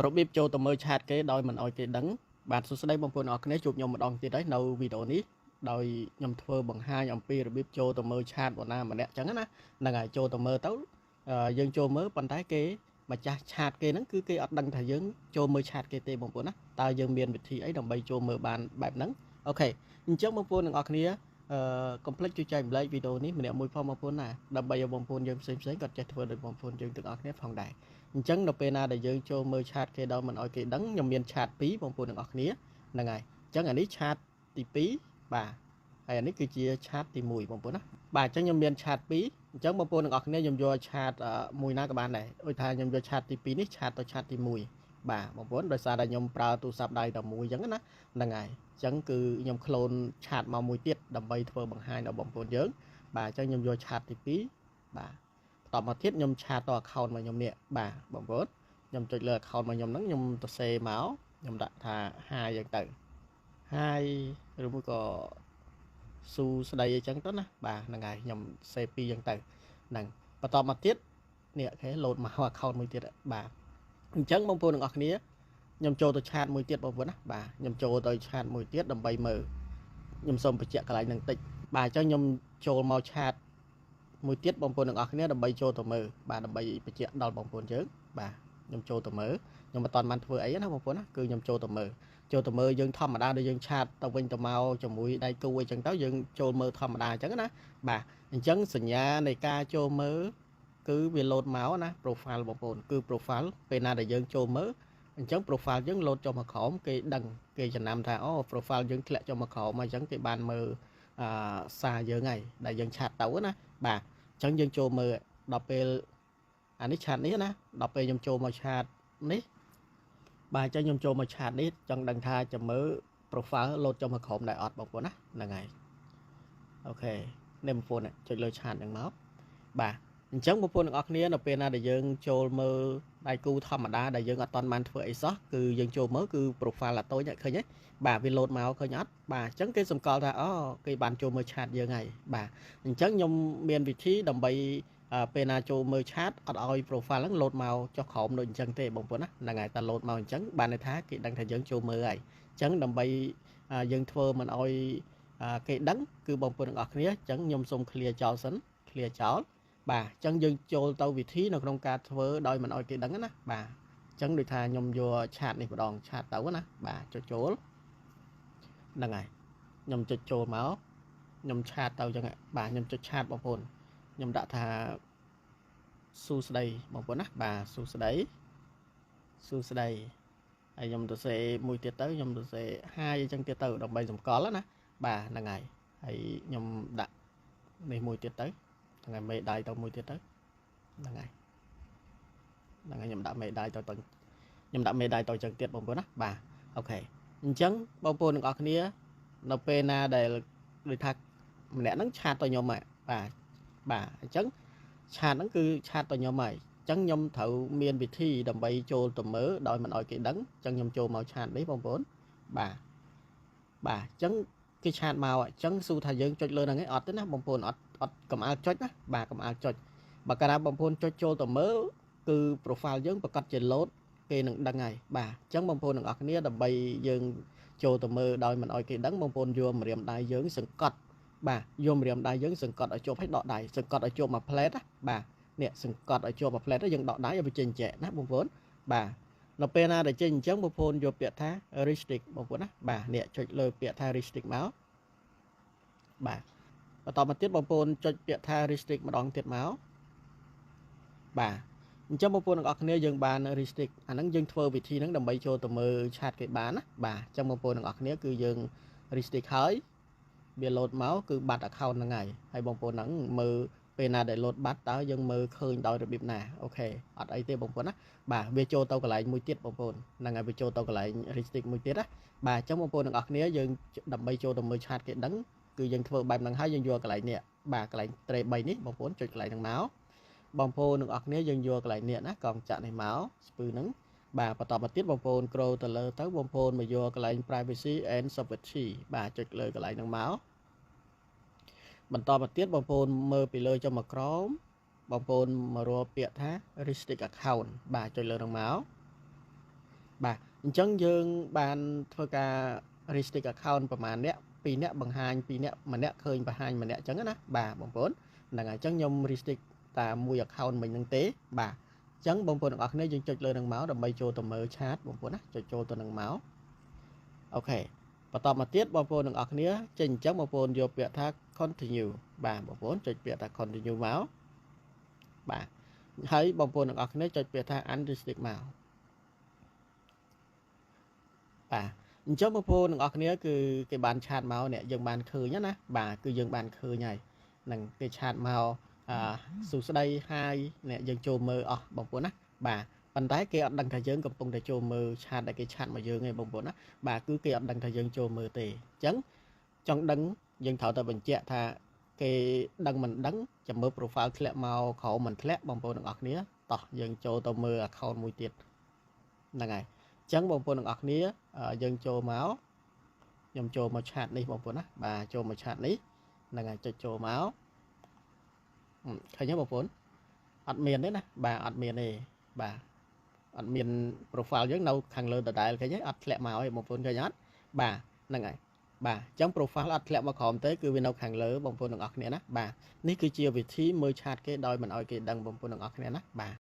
របៀបចូលទៅមើល chat គេដោយមិនឲ្យគេដឹងបាទសួស្តីបងប្អូនអរគ្នាជួបខ្ញុំម្ដងទៀតហើយនៅវីដេអូនេះដោយខ្ញុំធ្វើបង្ហាញអំពីរបៀបចូលទៅមើល chat នរណាម្នាក់ចឹងណាហ្នឹងហើយចូលទៅមើលទៅយើងចូលមើលប៉ុន្តែគេម្ចាស់ chat គេហ្នឹងគឺគេអត់ដឹងថាយើងចូលមើល chat គេទេបងប្អូនណាតើយើងមានវិធីអីដើម្បីចូលមើលបានបែបហ្នឹង OK អញ្ចឹងបងប្អូនទាំងអស់គ្នាអឺកុំភ្លេចជួយចែករំលែកវីដេអូនេះម្នាក់មួយផងបងប្អូនណាដើម្បីឲ្យបងប្អូនយើងផ្សេងៗគាត់ចេះធ្វើដូចបងប្អូនយើងទាំងអស់គ្នាផងដែរអញ្ចឹងនៅពេលណាដែលយើងចូលមើល chat គេដល់មិនឲ្យគេដឹងខ្ញុំមាន chat 2បងប្អូនទាំងអស់គ្នាហ្នឹងហើយអញ្ចឹងអានេះ chat ទី2បាទហើយអានេះគឺជា chat ទី1បងប្អូនណាបាទអញ្ចឹងខ្ញុំមាន chat 2អញ្ចឹងបងប្អូនទាំងអស់គ្នាខ្ញុំយក chat មួយណាក៏បានដែរដូចថាខ្ញុំយក chat ទី2នេះ chat ទៅ chat ទី1បាទបងប្អូនដោយសារតែខ្ញុំប្រើទូរស័ព្ទដៃតែមួយអញ្ចឹងណាហ្នឹងហើយអញ្ចឹងគឺខ្ញុំ clone chat មកមួយទៀតដើម្បីធ្វើបង្ហាញដល់បងប្អូនយើងបាទអញ្ចឹងខ្ញុំយក chat ទី2បាទបន្តមកទៀតខ្ញុំ chat ទៅ account របស់ខ្ញុំនេះបាទបងប្អូនខ្ញុំចុចលើ account របស់ខ្ញុំហ្នឹងខ្ញុំទៅសេមកខ្ញុំដាក់ថា hi អញ្ចឹងទៅ hi ឬមួយក៏សួស្ដីអីចឹងទៅណាបាទហ្នឹងហើយខ្ញុំសេ2អញ្ចឹងទៅហ្នឹងបន្តមកទៀតនេះ OK លោតមក account មួយទៀតបាទអញ្ចឹងបងប្អូនទាំងអស់គ្នាខ្ញុំចូលទៅ chat មួយទៀតបងប្អូនណាបាទខ្ញុំចូលទៅ chat មួយទៀតដើម្បីមើលខ្ញុំសូមបញ្ជាក់កន្លែងហ្នឹងតិចបាទអញ្ចឹងខ្ញុំចូលមក chat មួយទៀតបងប្អូនទាំងអស់គ្នាដើម្បីចូលទៅមើលបាទដើម្បីបញ្ជាក់ដល់បងប្អូនយើងបាទខ្ញុំចូលទៅមើលខ្ញុំមិនតាន់បានធ្វើអីណាបងប្អូនណាគឺខ្ញុំចូលទៅមើលចូលទៅមើលយើងធម្មតាដូចយើង chat ទៅវិញទៅមកជាមួយដៃគូអីចឹងទៅយើងចូលមើលធម្មតាអញ្ចឹងណាបាទអញ្ចឹងសញ្ញានៃការចូលមើលគឺវាលោតមកណា profile បងប្អូនគឺ profile ពេលណាដែលយើងចូលមើលអញ្ចឹង profile យើងលោតចុះមកក្រោមគេដឹងគេចំណាំថាអូ profile យើងធ្លាក់ចុះមកក្រោមអញ្ចឹងគេបានមើលអឺសារយើងហើយដែលយើង chat ទៅណាបាទអញ្ចឹងយើងចូលមើលដល់ពេលអានេះ chat នេះណាដល់ពេលខ្ញុំចូលមក chat នេះបាទអញ្ចឹងខ្ញុំចូលមក chat នេះចង់ដឹងថាจะមើល profile លោតចុះមកក្រោមដែរអត់បងប្អូនណាហ្នឹងហើយ OK នេះបងប្អូនចុចលើ chat ហ្នឹងមកបាទអញ្ចឹងបងប្អូនទាំងអស់គ្នានៅពេលណាដែលយើងចូលមើលដៃគូធម្មតាដែលយើងអត់ទាន់បានធ្វើអីសោះគឺយើងចូលមើលគឺ profile អាតូចឃើញទេបាទវាលោតមកឃើញអត់បាទអញ្ចឹងគេសម្គាល់ថាអូគេបានចូលមើល chat យើងហើយបាទអញ្ចឹងខ្ញុំមានវិធីដើម្បីពេលណាចូលមើល chat អត់ឲ្យ profile ហ្នឹងលោតមកចុះក្រោមដូចអញ្ចឹងទេបងប្អូនណាហ្នឹងហើយតែលោតមកអញ្ចឹងបានន័យថាគេដឹងថាយើងចូលមើលហើយអញ្ចឹងដើម្បីយើងធ្វើមិនឲ្យគេដឹងគឺបងប្អូនទាំងអស់គ្នាអញ្ចឹងខ្ញុំសូម clear ចោលសិន clear ចោលបាទអញ្ចឹងយើងចូលទៅវិធីនៅក្នុងការធ្វើដោយមិនឲ្យគេដឹងណាបាទអញ្ចឹងដូចថាខ្ញុំយក chat នេះម្ដង chat ទៅណាបាទចុចចូលហ្នឹងហើយខ្ញុំចុចចូលមកខ្ញុំ chat ទៅអញ្ចឹងបាទខ្ញុំចុច chat បងប្អូនខ្ញុំដាក់ថាសួស្តីបងប្អូនណាបាទសួស្តីសួស្តីហើយខ្ញុំទៅសេមួយទៀតទៅខ្ញុំទៅសេ hi អញ្ចឹងទៀតទៅដើម្បីសម្គាល់ណាបាទហ្នឹងហើយហើយខ្ញុំដាក់នេះមួយទៀតទៅហ្នឹងហើយមេដៃទៅមួយទៀតទៅហ្នឹងហើយហ្នឹងហើយខ្ញុំដាក់មេដៃទៅទៅខ្ញុំដាក់មេដៃទៅអញ្ចឹងទៀតបងប្អូនណាបាទ OK អញ្ចឹងបងប្អូនទាំងអស់គ្នានៅពេលណាដែលដូចថាម្នាក់ហ្នឹង chat ទៅខ្ញុំបាទបាទអញ្ចឹង chat ហ្នឹងគឺ chat ទៅខ្ញុំហើយអញ្ចឹងខ្ញុំត្រូវមានវិធីដើម្បីចូលទៅមើលដោយមិនឲ្យគេដឹងអញ្ចឹងខ្ញុំចូលមក chat នេះបងប្អូនបាទបាទអញ្ចឹងគេ chat មកអញ្ចឹងសួរថាយើងចុចលើហ្នឹងឯងអត់ទេណាបងប្អូនអត់អត់កំអើចុចណាបាទកំអើចុចបើកាលណាបងប្អូនចុចចូលទៅមើលគឺ profile យើងប្រកាសជាលោតគេនឹងដឹងហើយបាទអញ្ចឹងបងប្អូនទាំងអស់គ្នាដើម្បីយើងចូលទៅមើលដោយមិនឲ្យគេដឹងបងប្អូនយកម្រាមដៃយើងសង្កត់បាទយកម្រាមដៃយើងសង្កត់ឲ្យជាប់ឲ្យដកដៃសង្កត់ឲ្យជាប់មួយផ្លែតណាបាទនេះសង្កត់ឲ្យជាប់មួយផ្លែតយើងដកដៃឲ្យវាចេញចែកណាបងប្អូនបាទនៅពេលណាដែលចេញអញ្ចឹងបងប្អូនយកពាក្យថា restrict បងប្អូនណាបាទនេះចុចលើពាក្យថា restrict មកបាទបន្តមកទៀតបងប្អូនចុចពាក្យថា restrict ម្ដងទៀតមកបាទអញ្ចឹងបងប្អូនទាំងអស់គ្នាយើងបាន restrict អាហ្នឹងយើងធ្វើវិធីហ្នឹងដើម្បីចូលទៅមើល chat គេបានណាបាទអញ្ចឹងបងប្អូនទាំងអស់គ្នាគឺយើង restrict ហើយវាលោតមកគឺបាត់ account ហ្នឹងហើយហើយបងប្អូនហ្នឹងមើលពេលណាដែលលោតបាត់តើយើងមើលឃើញដោយរបៀបណា OK អត់អីទេបងប្អូនណាបាទវាចូលទៅកន្លែងមួយទៀតបងប្អូនហ្នឹងហើយវាចូលទៅកន្លែង restrict មួយទៀតណាបាទអញ្ចឹងបងប្អូនទាំងអស់គ្នាយើងដើម្បីចូលទៅមើល chat គេដឹងគឺយើងធ្វើបែបហ្នឹងហើយយើងយកកន្លែងនេះបាទកន្លែង tray 3នេះបងប្អូនចុចកន្លែងហ្នឹងមកបងប្អូនទាំងអស់គ្នាយើងយកកន្លែងនេះណាកងចាក់នេះមកស្ពឺហ្នឹងបាទបន្តមកទៀតបងប្អូនក្រោទៅលើទៅបងប្អូនមកយកកន្លែង privacy and security បាទចុចលើកន្លែងហ្នឹងមកបន្តមកទៀតបងប្អូនមើលពីលើចុះមកក្រោមបងប្អូនមករកពាក្យថា restrict account បាទចុចលើហ្នឹងមក បាទអញ្ចឹងយើងបានធ្វើការ restrict account ប្រហែលអ្នក2អ្នកបង្ហាញ2អ្នកម្នាក់ឃើញបង្ហាញម្នាក់អញ្ចឹងណាបាទបងប្អូនហ្នឹងហើយអញ្ចឹងខ្ញុំ restrict តាមមួយ account មិញហ្នឹងទេបាទអញ្ចឹងបងប្អូនទាំងអស់គ្នាយើងចុចលើនឹងមកដើម្បីចូលទៅមើល chat បងប្អូនណាចុចចូលទៅនឹងមក OK បន្តមកទៀតបងប្អូនទាំងអស់គ្នាចេញអញ្ចឹងបងប្អូនយកពាក្យថា continue បាទបងប្អូនចុចពាក្យថា continue មកបាទហើយបងប្អូនទាំងអស់គ្នាចុចពាក្យថា unrestrict មកបាទអញ្ចឹងបងប្អូនទាំងអស់គ្នាគឺគេបាន chat មកអ្នកយើងបានឃើញណាបាទគឺយើងបានឃើញហើយនឹងគេ chat មកអឺសួស្តី hi អ្នកយើងចូលមើលអស់បងប្អូនណាបាទប៉ុន្តែគេអត់ដឹងថាយើងកំពុងតែចូលមើល chat ដែលគេ chat មកយើងឯងបងប្អូនណាបាទគឺគេអត់ដឹងថាយើងចូលមើលទេអញ្ចឹងចង់ដឹងយើងត្រូវតែបញ្ជាក់ថាគេដឹងមិនដឹងចាំមើល profile ធ្លាក់មកក្រោមមិនធ្លាក់បងប្អូនទាំងអស់គ្នាតោះយើងចូលទៅមើល account មួយទៀតហ្នឹងហើយអញ្ចឹងបងប្អូនទាំងអស់គ្នាយើងចូលមកខ្ញុំចូលមក chat នេះបងប្អូនណាបាទចូលមក chat នេះហ្នឹងហើយចុចចូលមកឃើញទេបងប្អូនអត់មានទេណាបាទអត់មានទេបាទអត់មាន profile យើងនៅខាងលើដដែលឃើញទេអត់ធ្លាក់មកទេបងប្អូនឃើញអត់បាទហ្នឹងហើយបាទអញ្ចឹង profile អត់ធ្លាក់មកក្រោមទេគឺវានៅខាងលើបងប្អូនទាំងអស់គ្នាណាបាទនេះគឺជាវិធីមើល chat គេដោយមិនឲ្យគេដឹងបងប្អូនទាំងអស់គ្នាណាបាទ។